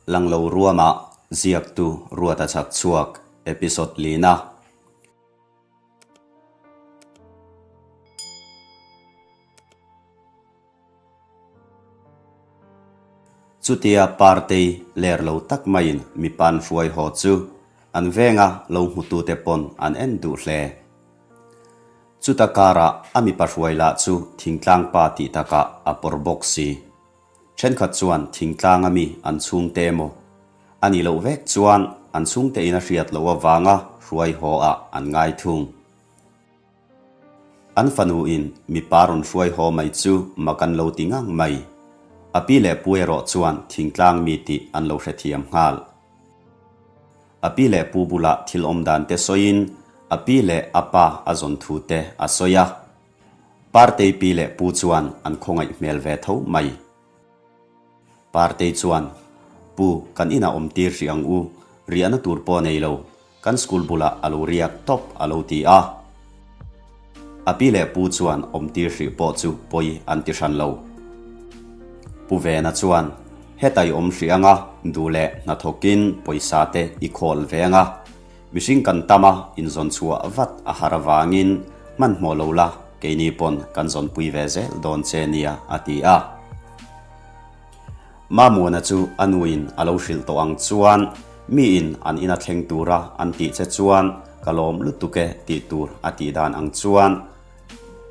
Langlo ruama ziaktu Ruata chak chhuak episode lina. Chutia Partei ler lo tak maiin mipa an hruai haw chu an venga lo hmutute pawn an en duh hle. Chuta karah a mipa hruai lah chu thingtlang pa tih takah a pawr bawk si. Thenkhat chuan thingtlang ami an chhungte emaw a nih loh vek chuan an chhungte in a hriat loh avanga hruai haw ah an ngai thung. An fanu in mipa rawn hruai haw mai chu mak an lo ti ngang mai. A pi leh pu erawh chuan thingtlang mi tih an lo hrethiam nghal. A pi leh pu bulah thil awm dan te sawiin a pi leh a pa a zawn thu te a sawi a. Partei pi leh pu chuan an khawngaih hmel ve tho mai. Partei chuan, Pu, kan inah awm tir hrih ang u, riahna tur pawh nei lo, kan school bulah a lo riak tawp a lo ti a. A pi leh pu chuan awm tir hrih pawh chu pawi an ti hran lo. Pu Vena chuan, Heta i awm hrih anga, duh leh hnathawkin pawisa te i khawl ve anga, Mihring kan tam a, inzawn chhuah vat a har avangin hmanhmawh lo la, keini pawn kan zawnpui ve zel dawn che nia, a ti a. Mamuana chu a nuin a lo hrilh tawh ang chuan miin an ina thleng tura an tih che chuan ka lawm lutuk e tih tur a tih dan ang chuan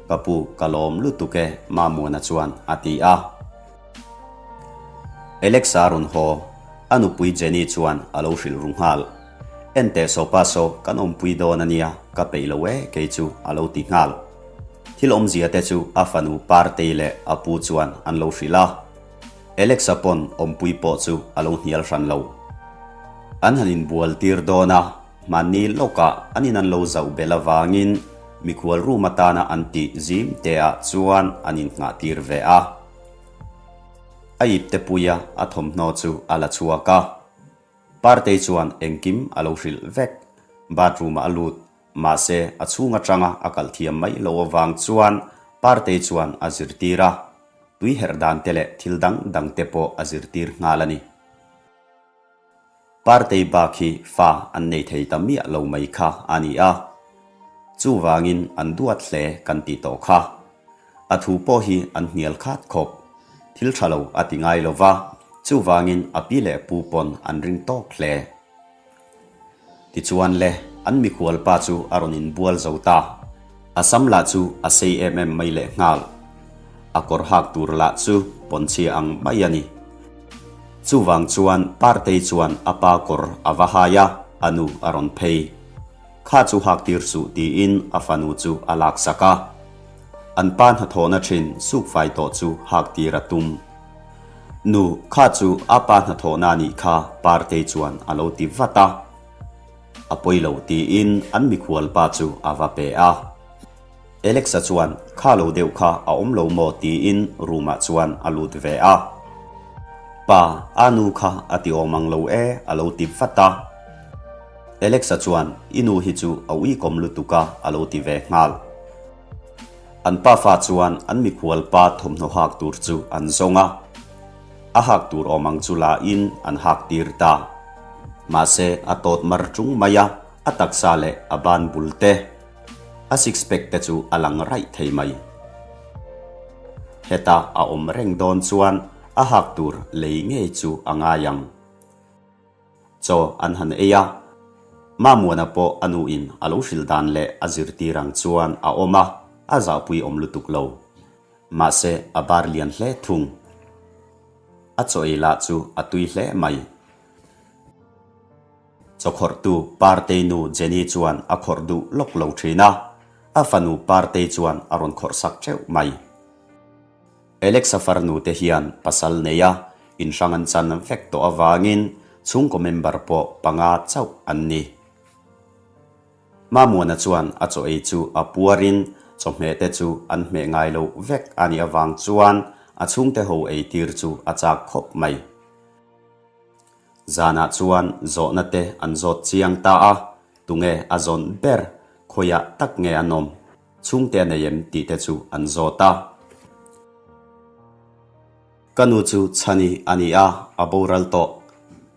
ka pu ka lawm lutuk e Mamuana chuan a ti a. Alexa rawn haw, a nupui Jenny chuan a lo hrilh ru nghal. Enteh sawpa saw kan awmpui dawn a nia, ka peih lo e kei chu a lo ti nghal. Thil awmzia te chu a fanu Partei leh a pu chuan an lo hrilh a. Alexa pawn awmpui pawh chu a lo hnial hran lo. An han inbual tir dawn a, hmanni lawkah an in an lo zauh belh avangin mikhual room atana an tih zim te ah chuan an innghah tir ve a. A ipte puia a thawmhnaw chu a la chhuak a. Partei chuan engkim a lo hrilh vek. Bathroom-ah a lut. Mahse, a chhung atanga a kalh thiam mai loh avang chuan Partei chuan a zirtir a. Tui herh dan te leh thil dang dang te pawh a zirtir nghal a ni. Partei bak hi fa an nei thei ta miah lo mai kha a ni a. Chuvangin an duat hle kan tih tawh kha. A thu pawh hi an hnial khat khawp. Thil tha lo a ti ngai lo va, chuvangin a pi leh pu pawn an ring tawk hle. Tichuan le, an mikhual pa chu a rawn inbual zo ta. A sam lah chu a sei em em mai leh nghal. A kawr hak tur lah chu pawnchhia ang mai a ni. Chuvang chuan Partei chuan a pa kawr a va hai a, a nu a rawn phei. Kha chu hak tir suh tiin a fanu chu a laksak a. An pa hnathawhna thin sukfai tawh chu hak tir a tum. Nu, kha chu a pa hnathawhna anih kha Partei chuan a lo ti vat a. A pawi lo tiin an mikhual pa chu a va pe a. Alexa chuan kha lo deuh kha a awm lo maw tiin room ah chuan a lut ve a. Pa, a nu kha a ti awm ang lo e a lo ti vat a. Alexa chuan i nu hi chu a uikawm lutuk a a lo ti ve nghal. An pafa chuan an mikhual pa thawmhnaw hak tur chu an zawng a. A hak tur awm ang chu la in an hak tir ta. Mahse a tawt mar tung mai a, a taksa leh a ban bul te, A six pack te chu a lang raih thei mai. Heta a awm reng dawn chuan a hak tur lei ngei chu a ngai ang. Chaw an han ei a, Mamuana pawh a nuin a lo hrilh dan leh a zirtir ang chuan a awm a, a zahpui awm lutuk lo. Mahse a bar lian hle thung. A chaw ei lah chu a tui hle mai. Chawkhawrhtu Partei nu Jenny chuan a khawrh duh lawk lo thin a, a fanu Partei chuan a rawn khawrh sak teuh mai. Alexa farnu te hian pasal nei a, inhrang an chan vek tawh avangin chhungkaw member pawh panga chauh an ni. Mamuana chuan a chaw ei chu a puarin chawhmeh te chu an hmeh ngai loh vek a nih avang chuan a chhungte ho ei tir chu a chak khawp mai. Zanah chuan zawhna te an zawt chiang ta a, tunge a zawn ber, khawiah tak nge an awm, chhungte a nei em tih te chu an zawt a. Ka nu chu Chhani a ni a, a boral tawh.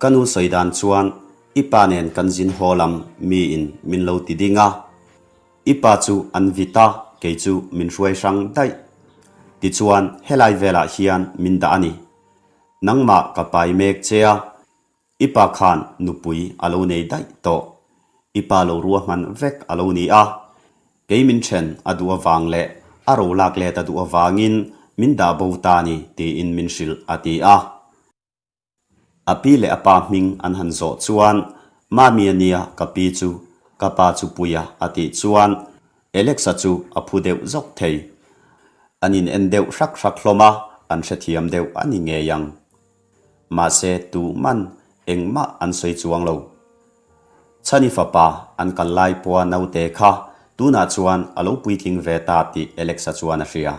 Ka nu sawi dan chuan i pa nen kan zin haw lam miin min lo ti ding a. I pa chu an vit a, kei chu min hruai hrang daih. Tichuan helai velah hian min dah a ni. Nangmah ka pai mek che a, I pa khan nupui a lo nei daih tawh. I pa lo ruahman vek a lo ni a. Kei min then a duh avang leh a ro lak let a duh avangin min dah bo ta ni tiin min hrilh a ti a. A pi leh a pa hming an han zawh chuan Mami a nia ka pi chu ka pa chu puia a tih chuan Alex-a chu a phu deuh zawk thei. An in en deuh hrak hrak hlawm a, an hrethiam deuh a ni ngei ang. Mahse tuman engmah an sawi chuang lo. Chhani fapa an kal lai pawha naute kha tunah chuan a lo puitling ve ta tih Alex-a chuan a hria.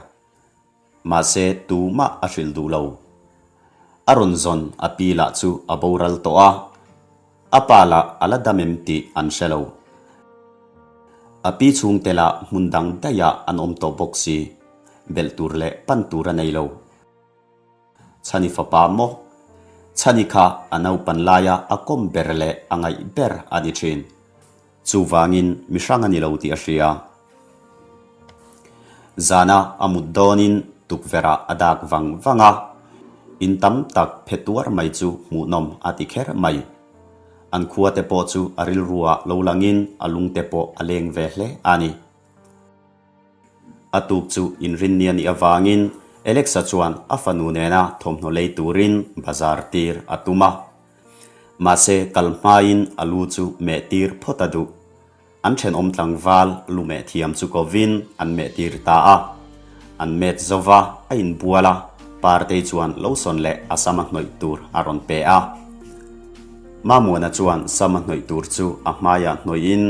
Mahse tumah a hrilh duh lo. A rawn zawn a pi lah chu a boral tawh a, a pa lah a la dam em tih an hre lo. A pi chhungte lah hmun dang daihah an awm tawh bawk si, belh tur leh pan tur a nei lo. Chhani fapa maw? Chhani kha a naupan laia a kawm ber leh a ngaih ber a ni thin. Chuvangin mi hrang a ni lo tih a hria. Zana a mut dawnin tukverhah a dak vang vang a, in tam tak phe tuar mai chu hmuhnawm a ti kher mai. An khuate pawh chu a rilruah lo langin a lungte pawh a leng ve hle a ni. A tuk chu inrinni a nih avangin Alexa chuan a fanu nena thawmhnaw lei turin bazar tir a tum a. Mahse kal hmain a lu chu meh tir phawt a duh. An thenawm tlangval lu meh thiam chu kovin an meh tir ta a. An met zo va, a inbual a, Partei chuan lotion leh a sama hnawih tur a rawn pe a. Mamuana chuan sama hnawih tur chu a hmaiah hnawihin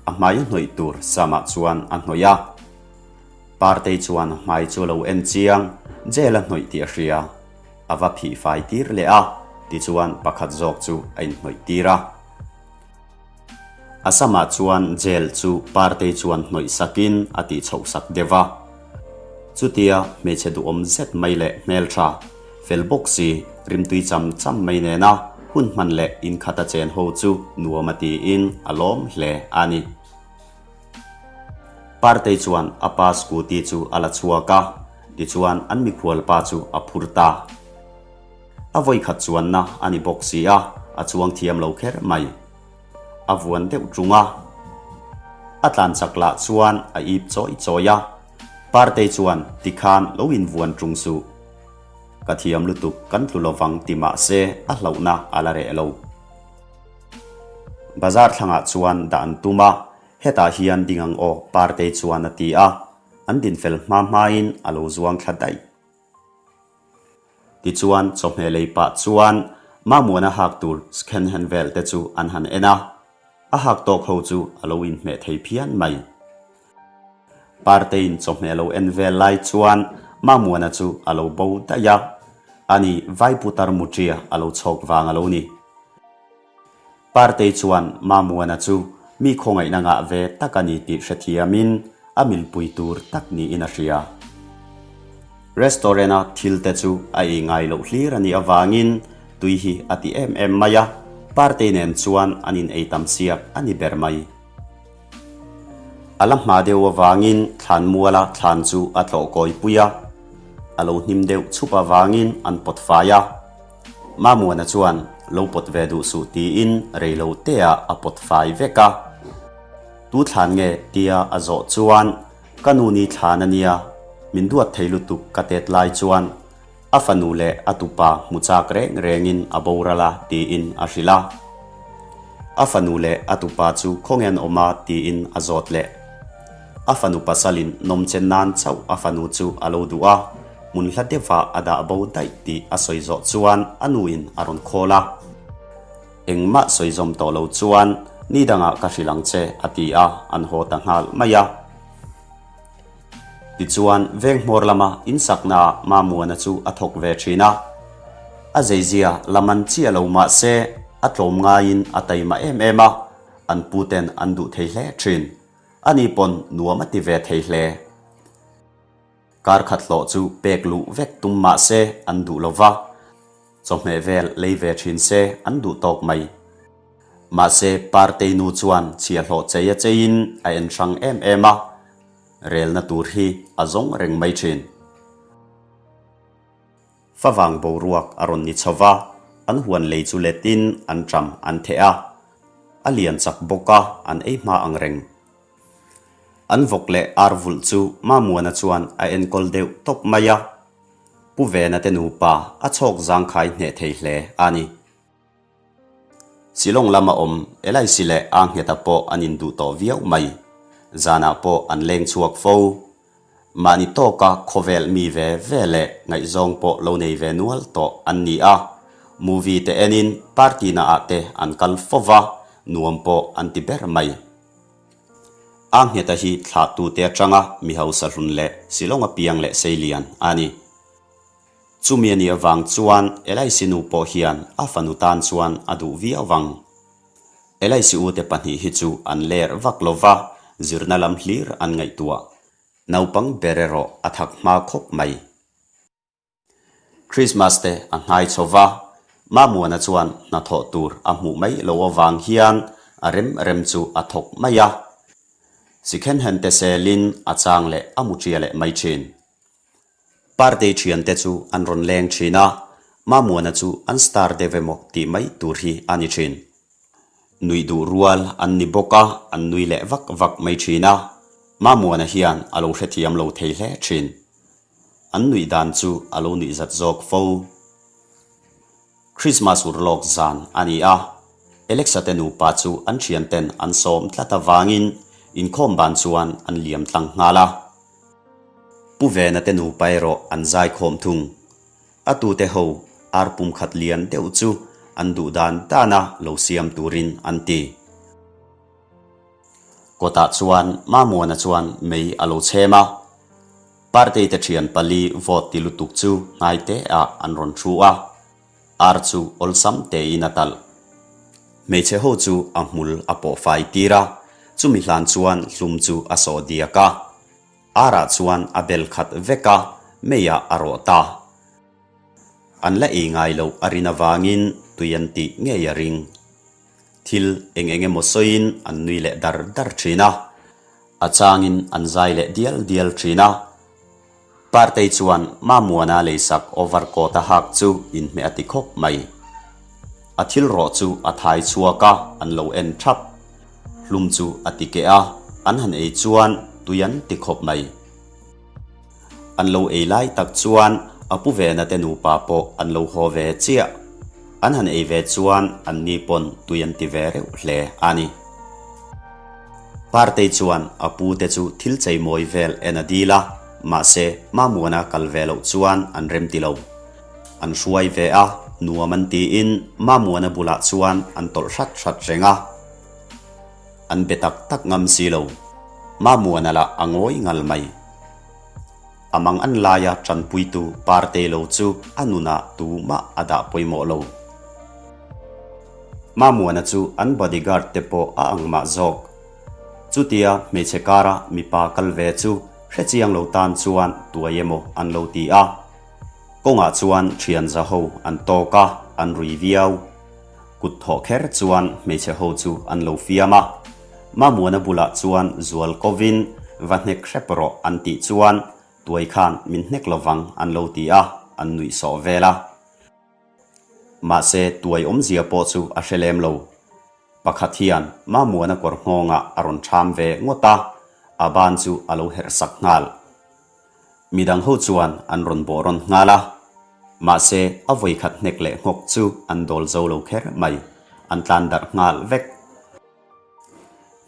a hmaia hnawih tur samah chuan a hnawih a. Partei chuan a hmai chu a lo en chiang, gel a hnawih tih a hria. A va phih fai tir leh a, tichuan pakhat zawk chu a inhnawih tir a. A samah chuan gel chu Partei chuan hnawih sakin a tih chhoh sak deuh a. Chutia hmeichhe duhawm zet mai leh hmeltha, fel bawk si, rimtui cham cham mai nena hun hman leh inkhata chen ho chu nuam a tiin a lawm hle a ni. Partei chuan a pa scooty chu a la chhuak a, tichuan an mikhual pa chu a phur ta. A vawikhat chuanna a ni bawk si a, a chuang thiam lo kher mai. A vuan deuh ṭung a. A tlan chak lah chuan a ip chawi chawi a. Partei chuan tikhan lo invuan ṭung suh. Ka thiam lutuk kan tlu lovang ti mah se a hlauhna a la reh lo. Bazar thlangah chuan dah an tum a, hetah hian ding ang aw Partei chuan a ti a. An dinfel hma hmain a lo zuang thla daih. Tichuan chawhmeh lei pah chuan Mamuana hak tur second hand vel te chu an han en a, a hak tawk ho chu a lo inhmeh thei phian mai. Parteiin chawhmeh lo en vel lai chuan Mamuana chu a lo bo daih a, ani Vaiputar Muṭia a lo chhawk vang a lo ni. Partei chuan Mamuana chu mi khawngaihna ngah ve tak a ni tih hrethiamin a milpui tur tak niin a hria. Restaurant-a thil te chu a ei ngai loh hlir a nih avangin tui hi a ti em em mai a, Partei nen chuan an in ei tam siak a ni ber mai. A la hma deuh avangin thlan muala thlan chu a tlawh kawi pui a, a lo hnim deuh chhup avangin an pawt fai a. Mamuana chuan lo pawt ve duh suh tiin rei lo teah a pawt fai vek a. Tu thlan nge tia a zawh chuan ka nu ni thlan a nia, min duat thei lutuk ka tet lai chuan a fanu leh a tupa hmu chak reng rengin a boral a tiin a hrilh a. A fanu leh a tupa chu khawnge an awm a tiin a zawt leh. A fanu pasalin nawmchen nan chauh a fanu chu a lo duh a, hmun hla deuhah a dah bo daih tih a sawi zawh chuan a nuin a rawn khawl a. Engmah sawi zawm tawh lo chuan ni dangah ka hrilh ang che a ti a, an haw ta nghal mai a. Tichuan veng hmawr lama insaknaah Mamuana chu a thawk ve thin a. A zeizia la man chiah lo mah se a tlawm ngaiin a taima em em a, an puten an duh thei hle thin. Ani pawn nuam a ti ve thei hle. Kar khat hlawh chu pek luh vek tum mah se an duh lo va. Chawhmeh vel lei ve thin se an duh tawk mai. Mahse Partei nu chuan chhiahhlawh chei a cheiin a en hrang em em a, relna tur hi a zawng reng mai thin. Favang boruak a rawn ni chho va, an huan lei chu letin an ṭam an theh a. A lian chak bawk a, an ei hma ang reng. An vawk leh ar vulh chu Mamuana chuan a enkawl deuh tawp mai a. Pu Vena te nupa a chhawk zangkhai hneh thei hle a ni. Shillong lama awm Elaisi leh Angheta pawh an induh tawh viau mai. Zanah pawh an leng chhuak fo. Mahni tawka khawvel mi ve ve leh ngaihzawng pawh lo nei ve nual tawh an ni a. Movie te enin party na ah te an kal fo va, nuam pawh an ti ber mai. Angheta hi thlahtute atanga mi hausa hlun leh Shillong a piang leh seilian a ni. Chumi a nih avang chuan Elaisi nu pawh hian a fanu tan chuan a duh viau vang. Elaisi ute pahnih hi chu an ler vak lo va, zirna lam hlir an ngaihtuah. Naupang ber erawh a thak hma khawp mai. Christmas te a hnai chho va, Mamuana chuan hnathawh tur a hmuh mai lo avang hian a rem rem chu a thawk mai a. Sikhenhen te selin a chang leh a mu ṭia leh mai ṭhin. Partei thiante chu an rawn leng thin a, Mamuana chu an star deuh emaw tih mai tur hi a ni thin. Nuih duh rual an ni bawk a, an nui leh vak vak mai thin a, Mamuana hian a lo hrethiam lo thei hle thin. An nuih dan chu a lo nuih zat zawk fo. Christmas urlawk zan a ni a, Alexa te nupa chu an thianten an sawm tlat avangin inkhawm ban chuan an liam tlang nghal a. Pu Vena te nupa erawh an zaikhawm thung. A tute ho ar pum khat lian deuh chu an duh dan dana lo siam turin an ti. Kawtah chuan Mamuana chuan mei a lo chhem a. Partei te thian pali vote ti lutuk chu hnai te ah an rawn thu a, ar chu awlsam tein a talh. Hmeichhe ho chu a hmul a pawh fai tir a, chumi hlan chuan hlum chu a sawh diak a. Ar ah chuan a bel khat vek a, mei ah a rawh ta. An la ei ngai loh a rin avangin tui an tih ngei a ring. Thil eng eng emaw sawiin an nui leh dar dar thin a, a changin an zai leh dial dial thin a. Partei chuan Mamuana leisak overcoat a hak chu inhmeh a ti khawp mai. A thil rawh chu a thai chhuak a, an lo en thap. Hlum chu a ti keh a, an han ei chuan tui an ti khawp mai. An lo ei lai tak chuan a pu vena te nupa pawh an lo haw ve chiah. An han ei ve chuan an ni pawn tui an ti ve reuh hle a ni. Partei chuan a pu te chu thil cheimawi vel en a dil a, mahse Mamuana kal ve loh chuan an rem ti lo. An hruai ve a, nuam an tiin Mamuana bulah chuan an tawlh hrat hrat reng a. An be tak tak ngam si lo. Mamuana lah a ngawi ngal mai. A mang an laia tanpuitu Partei lo chu a nunah tumah a dah pawimawh lo. Mamuana chu an bodyguard te pawh a ang mah zawk. Chutia hmeichhe kara mipa kal ve chu hrechiang lo tan chuan tuai emaw an lo ti a. Kawngah chuan thian za ho an tawk a, an rui viau. Kut thawh kher chuan hmeichhe ho chu an lo fiam a. Mamuana bulah chuan zual kovin va hnek hrep rawh an tih chuan tuai khan min hnek lovang an lo ti a, an nuih sawh vel a. Mahse tuai awmzia pawh chu a hre lem lo. Pakhat hian Mamuana kawr nghawngah a rawn ṭham ve ngawt a, a ban chu a lo herh sak nghal. Midang ho chuan an rawn bawh rawn nghal a, mahse a vawikhat hnek leh nghawk chu an dawl zo lo kher mai, an tlan darh nghal vek.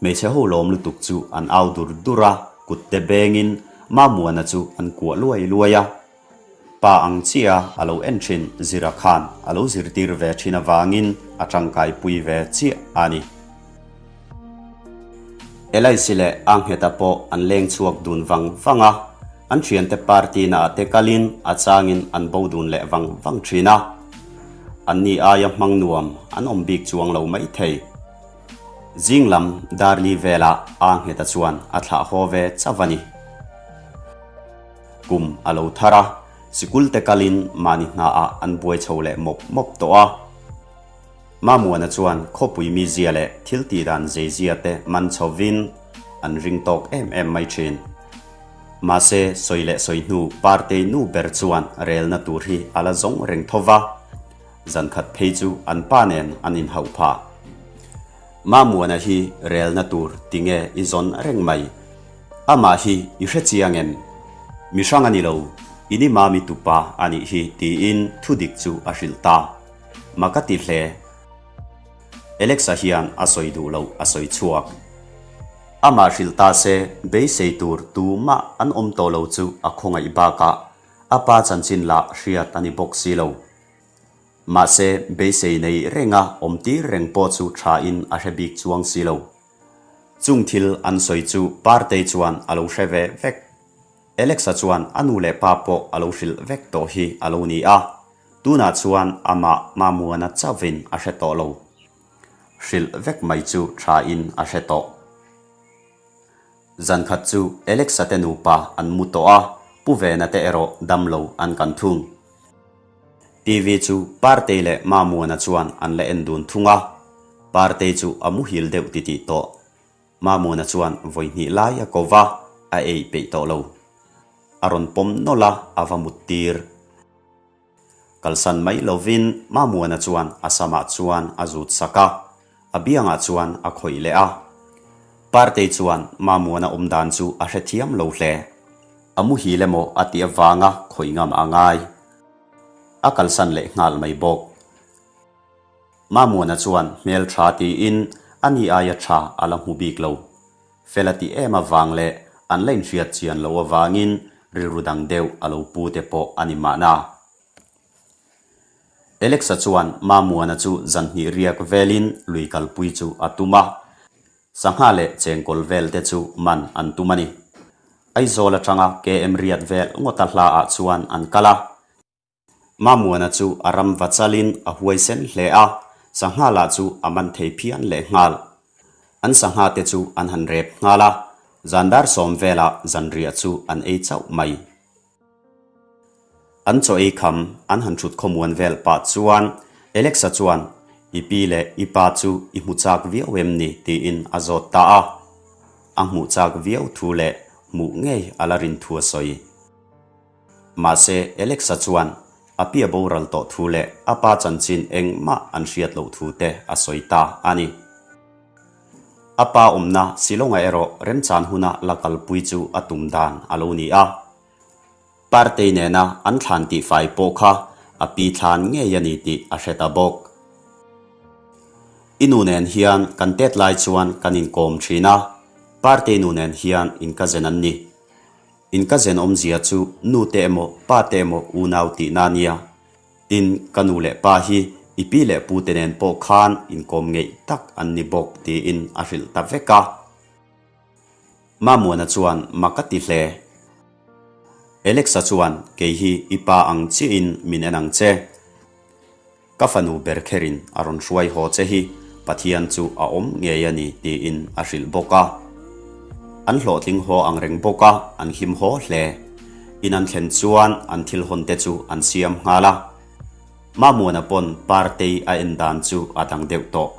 Hmeichhe ho lawm lutuk chu an au dur dur a, kut te bengin Mamuana chu an kuah luai luai a. Pa ang chiah a lo en thin Zira khan a lo zirtir ve thin avangin a tangkai pui ve chiah a ni. Elaisi leh Angheta pawh an leng chhuak dun vang vang a, an thiante party naah te kalin a changin an bo dun leh vang vang thin a. Anni aia hmang nuam an awm bik chuang lo maithei. Zing lam Darli velah Angheta chuan a thlah haw ve chauh a ni. Kum a lo thar a. Sikul te kalin mahni hnaah an buai chho leh mawp mawp tawh a. Mamuana chuan khawpui mizia leh thil tih dan zeizia te man chhovin an ring tawk em em mai thin. Mahse, sawi leh sawi hnu Partei nu ber chuan relna tur hi a la zawng reng tho va, zan khat phei chu an pa nen an inhauh phah. Mamuana hi relna tur tinge i zawn reng mai? Amah hi i hre chiang em? Mi hrang a ni lo, i ni mami tupa a nih hi tiin thu dik chu a hrilh ta. Ma ka ti hle. Alexa hian a sawi duh loh a sawi chhuak. Amah hrilh ta se beisei tur tumah an awm tawh lo chu a khawngaih bakah a pa chanchin lah hriat a ni bawk si lo. Mahse beisei nei renga awm tir reng pawh chu thain a hre bik chuang si lo. Chung thil an sawi chu Partei chuan a lo hre ve vek. Alexa chuan a nu leh pa pawh a lo hrilh vek tawh hi a lo ni a, tunah chuan amah Mamuana chauhin a hre tawh lo. Hrilh vek mai chu thain a hre tawh. Zan khat chu Alexa te nupa an mu tawh a, Pu Vena te erawh damlo an kan thung. TV chu Partei leh Mamuana chuan an la en dun thung a, Partei chu a muhil deuh titih tawh. Mamuana chuan vawi hnih lai a ko va, a ei peih tawh lo. A rawn pawm nawlh a, a va mut tir. Kalsan mai lovin Mamuana chuan a samah chuan a zut sak a, a biangah chuan a khawih leh a. Partei chuan Mamuana awm dan chu a hrethiam lo hle. A muhil emaw a tih avanga khawih ngam a ngai. A kalsan leh nghal mai bawk. Mamuana chuan hmel tha tiin a ni aia tha a la hmu bik lo. Fel a tih em avang leh an la inhriat chian loh avangin rilru dang deuh a lo pu te pawh a ni mahna. Alexa chuan Mamuana chu zan hnih riak velin lui kalpui chu a tum a. Sangha leh chengkawl vel te chu man an tum a ni. Aizawl atanga KM riat vel ngawta hlaah chuan an kal a. Mamuana chu a ram va chalin a huaisen hle a, sangha lah chu a man thei phian leh nghal. An sangha te chu an han rep nghal a, zan dar sawm velah zanriah chu an ei chauh mai. An chaw ei kham an han thut khawmuan vel pah chuan Alexa chuan I pi leh i pa chu i hmu chak viau em ni tiin a zawt ta a. A hmuh chak viau thu leh hmuh ngei a la rin thu a sawi. Mahse, Alexa chuan a pi a boral tawh thu leh a pa chanchin engmah an hriat loh thu te a sawi ta a ni. A pa awmna Shillong-a erawh remchan huna la kalpui chu a tum dan a lo ni a. Partei nena an thlan tihfai pawh kha a pi thlan ngei a ni tih a hre ta bawk. I nu nen hian kan tet lai chuan kan inkawm thin a, Partei nu nen hian inkazen an ni. In ka zen awmzia chu nu te emaw pa te emaw unau tihna nia. Tin, ka nu leh pa hi i pi leh pu te nen pawh khan inkawm ngeih tak an ni bawk tiin a hrilh ta vek a. Mamuana chuan mak a ti hle. Alexa chuan kei hi i pa ang chiahin min en ang che. Ka fanu ber kherin a rawn hruai haw che hi Pathian chu a awm ngei a ni tiin a hrilh bawk a. An hlawhtling haw ang reng bawk a, an hlim haw hle. In an thlen chuan an thil hawn te chu an siam nghal a. Mamuana pawn Partei a en dan chu a dang deuh tawh.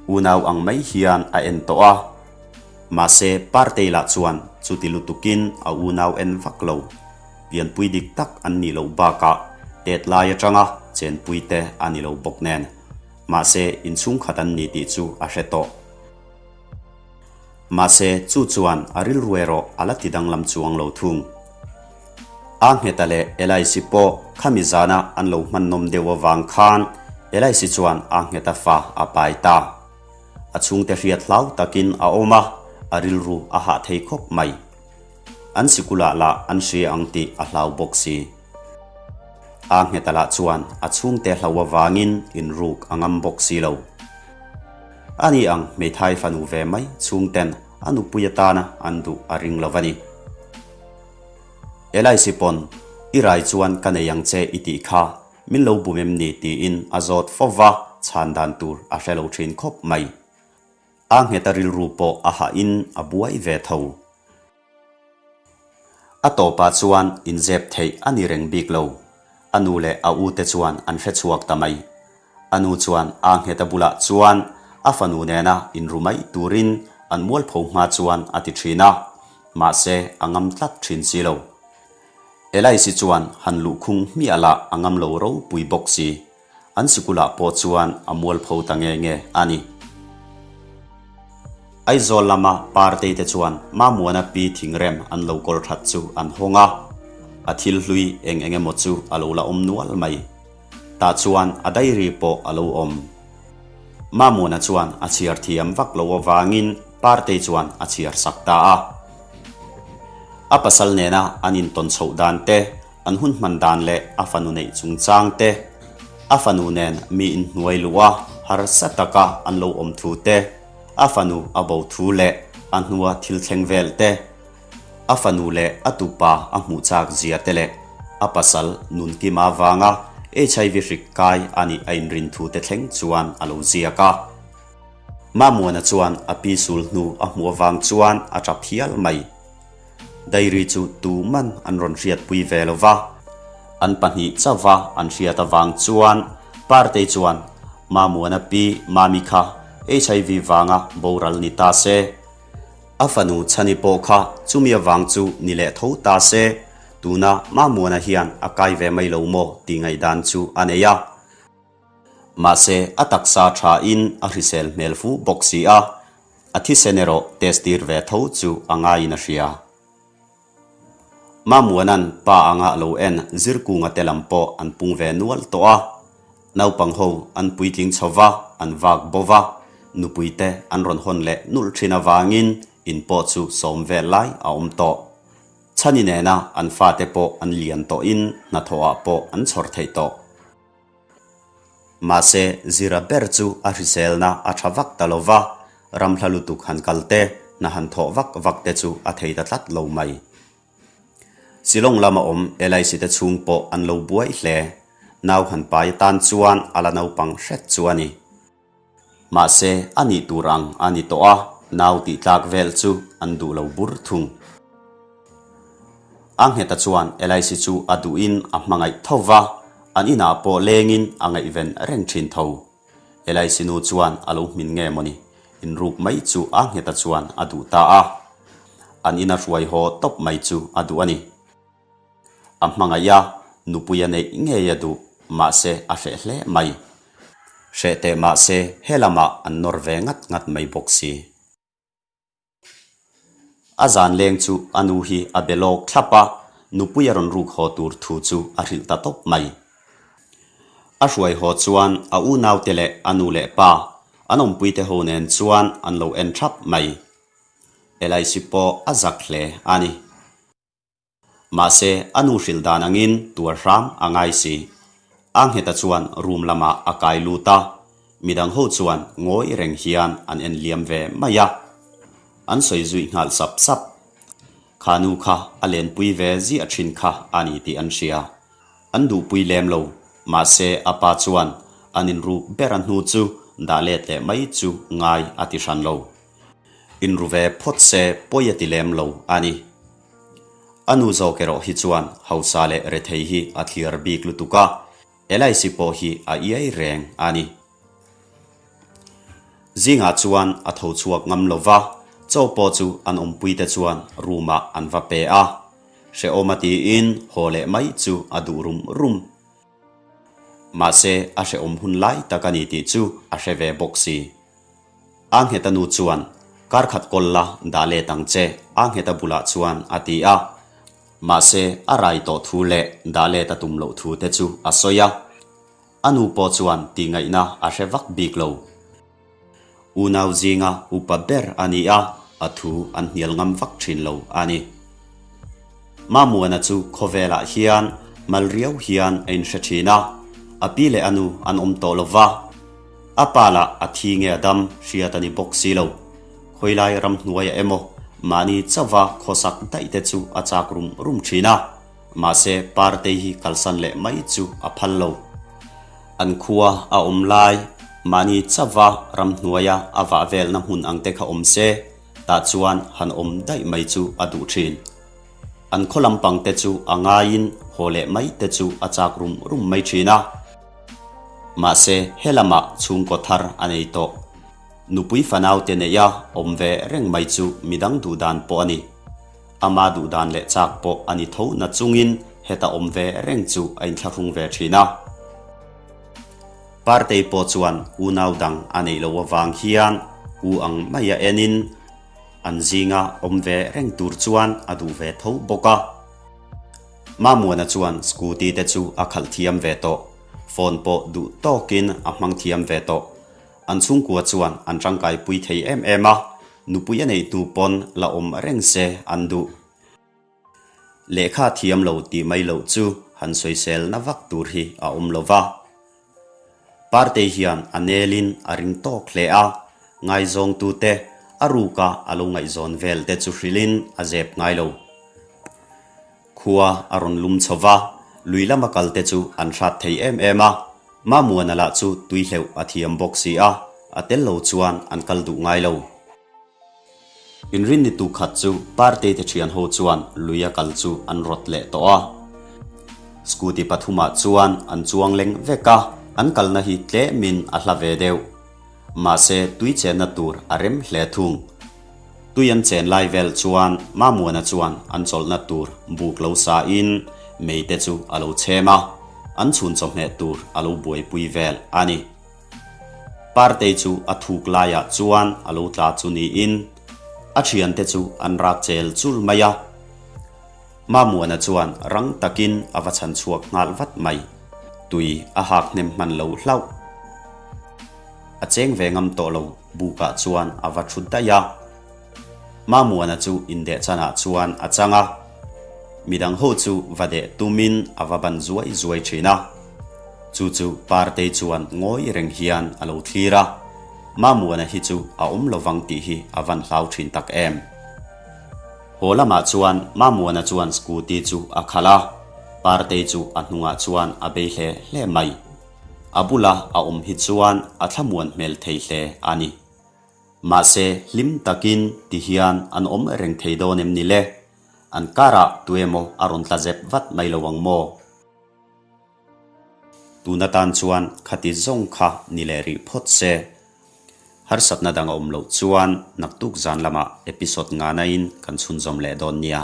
Unau ang mai hian a en tawh a. Mahse Partei lah chuan chuti lutukin a unau en vak lo. Pianpui dik tak an nih loh bakah tet lai atanga chenpui te a ni lo bawk nen. Mahse inchhungkhat an ni tih chu a hre tawh. Mahse chu chuan a rilru erawh a la ti danglam chuang lo thung. A Ngheta leh Elaisi pawh khami zana an lo hmannawm deuh avang khan Elaisi chuan A Ngheta fa a pai ta. A chhungte hriat hlau takin a awm a, a rilru a hah thei khawp mai. An sikulah lah an hria ang tih a hlau bawk si. A Ngheta lah chuan a chhungte hlau avangin inruk a ngam bawk si lo. Ani ang hmeithai fanu ve mai chhungten a nupui atana an duh a ring lo a ni. Elaisi pawn, I rai chuan ka nei ang che i tih kha min lo bum em ni tiin a zawt fo va, chhan dan tur a hre lo thin khawp mai. A ngheta rilru pawh a hahin a buai ve tho. A tawpah chuan inzep theih a ni reng bik lo. A nu leh a ute chuan an hre chhuak ta mai. A nu chuan a ngheta bulah chuan a fanu nena inru mai turin an mualpho hma chuan a ti thin a, mahse a ngam tlat thin si lo. Elaisi chuan han luhkhung hmiah lah a ngam lo ropui bawk si. An sikulah pawh chuan a mualpho ta nge nge a ni. Aizawl lama Partei te chuan Mamuana pi thingrem an lo kawl that chu an hawng a, a thil hlui eng eng emaw chu a lo la awm nual mai. Tah chuan a diary pawh a lo awm. Mamuana chuan a chhiar thiam vak lo avangin Partei chuan a chhiar sak ta a. A pasal nena an intawn chhoh dan te, An hun hman dan leh a fanu neih chungchang te, a fanu nen mi inhnuai luh a harsa taka an lo awm thu te, a fanu a bo thu leh a hnua thil thleng vel te, a fanu leh a tupa a hmuh chak zia te leh a pasal Nunkima avanga HIV hrik kai a nih a inrin thu te thleng chuan a lo ziak a. Mamuana chuan a pi sul hnu a hmuh avang chuan a tap hial mai. Diary chu tuman an rawn hriatpui ve lo va, an pahnih chauva an hriat avang chuan Partei chuan Mamuana pi Mami kha HIV vanga boral ni ta se, a fanu Chhani pawh kha chumi avang chu ni leh tho ta se, tuna Mamuana hian a kai ve mai lo maw tih ngaihdan chu a nei a. Mahse a taksa thain a hrisel hmel fu bawk si a, A thisen erawh test tir ve tho chu a ngaiin a hria. Mamuana'n pa anga lo en zirkunga te lam pawh an pung ve nual tawh a. Naupang ho an puitling chho va, an vak bo va, nupui te an rawn hawn leh nulh thin avangin in pawh chu sawm vel lai a awm tawh. Chhani nena an fate pawh an lian tawhin hnathawhah pawh an chhawr theih tawh. Mahse, Zira ber chu a hriselna a tha vak ta lo va, ramhla lutuk han kal te, hna han thawh vak vak te chu a thei ta tlat lo mai. Shillong lama awm LIC te chhung pawh an lo buai hle. Nau han pai atan chuan a la naupang hret chu a ni. Mahse, a nih tur ang a ni tawh a, nau tih tlak vel chu an duh lo bur thung. A ngheta chuan LIC chu a duhin a hmangaih tho va, an inah pawh lengin a ngaihven reng thin tho. LIC nu chuan a lo hmin nge mawni, inruk mai chu a ngheta chuan a duh ta a. An ina hruai haw tawp mai chu a duh a ni. A hmangaih a, nupui a neih ngei a duh, mahse a hreh hle mai. Hreh teh mahse he lamah an nawr ve ngat ngat mai bawk si. A zan leng chu a nu hi a be lawk thlap a, nupui a rawn ruk haw tur thu chu a hrilh ta tawp mai. A hruai haw chuan a unaute leh a nu leh pa, an awmpuite ho nen chuan an lo en thap mai. LIC pawh a zak hle a ni. Mahse, a nu hrilh dan angin tuar hram a ngai si. A ngheta chuan room lamah a kai lut a, midang ho chuan ngawi reng hian an en liam ve mai a. An sawi zui nghal sap sap. Kha nu kha a lenpui ve ziah thin kha a ni tih an hria. An duhpui lem lo, mahse a pa chuan an inruk ber a hnu chu dah let leh mai chu ngai a ti hran lo. Inru ve phawt se pawi a ti lem lo a ni. A nu zawk erawh hi chuan hausa leh rethei hi a thliar bik lutuk a, LIC pawh hi a iai reng a ni. Zingah chuan a tho chhuak ngam lo va, chaw pawh chu an awmpuite chuan room ah an va pe a. Hrehawm a tiin haw leh mai chu a duh rum rum. Mahse a hrehawm hun lai tak a ni tih chu a hre ve bawk si. A ngheta nu chuan, Kar khat kawl la, dah let ang che, a ngheta bulah chuan a ti a. Mahse, a rai tawh thu leh dah let a tum loh thu te chu a sawi a. A nu pawh chuan tihngaihna a hre vak bik lo. Unau zinga upa ber a ni a, a thu an hnial ngam vak thin lo a ni. Mamuana chu khawvelah hian mal riau hian a inhre thin a, a pi leh a nu an awm tawh lo va. A pa lah a thi nge a dam hriat a ni bawk si lo. Khawilai ramhnuaiah emaw mahni chauva khawsak daih te chu a chak rum rum thin a, mahse Partei hi kalsan leh mai chu a phal lo. An khua a awm lai, mahni chauva ramhnuaia a vah velna hmun ang te kha awm se, tah chuan han awm daih mai chu a duh thin. An khaw lampang te chu a ngaiin haw leh mai te chu a chak rum rum mai thin a. Mahse, he lamah chhungkaw thar a nei tawh. Nupui fanau te neih a awm ve reng mai chu midang duhdan pawh a ni. Ama duhdan leh chak pawh a ni tho na chungin heta awm ve reng chu a inthlahrung ve thin a. Partei pawh chuan unau dang a neih loh avang hian u ang mai a enin an zinga awm ve reng tur chuan a duh ve tho bawk a. Mamuana chuan scooty te chu a khalh thiam ve tawh, phone pawh duh tawkin a hmang thiam ve tawh. An chhungkua chuan an tangkaipui thei em em a, nupui a neih hnu pawn la awm reng se an duh. Lehkha thiam lo tih mai loh chu han sawiselna vak tur hi a awm lo va. Partei hian a nelin a ring tawk hle a, ngaizawngtute a ruka a lo ngaihzawn vel te chu hrilhin a zep ngai lo. Khua a rawn lum chho va, lui lama kal te chu an hrat thei em em a, Mamuana lah chu tui hleuh a thiam bawk si a, a tel lo chuan an kal duh ngai lo. Inrinni tu khat chu Partei te thian ho chuan lui a kal chu an rawt leh tawh a. Scooty pathumah chuan an chuang leng vek a, an kalna hi tlemin a hla ve deuh. Mahse tui chenna tur a rem hle thung. Tui an chen lai vel chuan Mamuana chuan an chawlhna tur buk lo sa in mei te chu a lo chhem a, an chhun chawhmeh tur a lo buaipui vel a ni. Partei chu a thuk laiah chuan a lo tla chu niin a thiante chu an rak chel chul mai a. Mamuana chuan rang takin a va chhan chhuak nghal vat mai. Tui a hak hnem hman lo hlauh. A cheng ve ngam tawh lo bukah chuan a va thut daih a. Mamuana chu indeh chanah chuan a chang a, midang ho chu va deh tumin a va ban zuai zuai thin a. Chu chu Partei chuan ngawi reng hian a lo thlir a, Mamuana hi chu a awm lovang tih hi a van hlau thin tak em. Haw lamah chuan Mamuana chuan scooty chu a khalh a, Partei chu a hnungah chuan a bei hle hle mai. A bula a awm hi chuan a thlamuan hmel thei hle a ni. Mahse, hlim takin ti hian an awm reng thei dawn em ni le? An karah tuemaw a rawn tla zep vat mai lo ang maw? Tun atan chuan khati zawng kha ni leh rih phawt se. Harsatna dang a awm loh chuan naktuk zan lamah episode nganain kan chhunzawm leh dawn nia.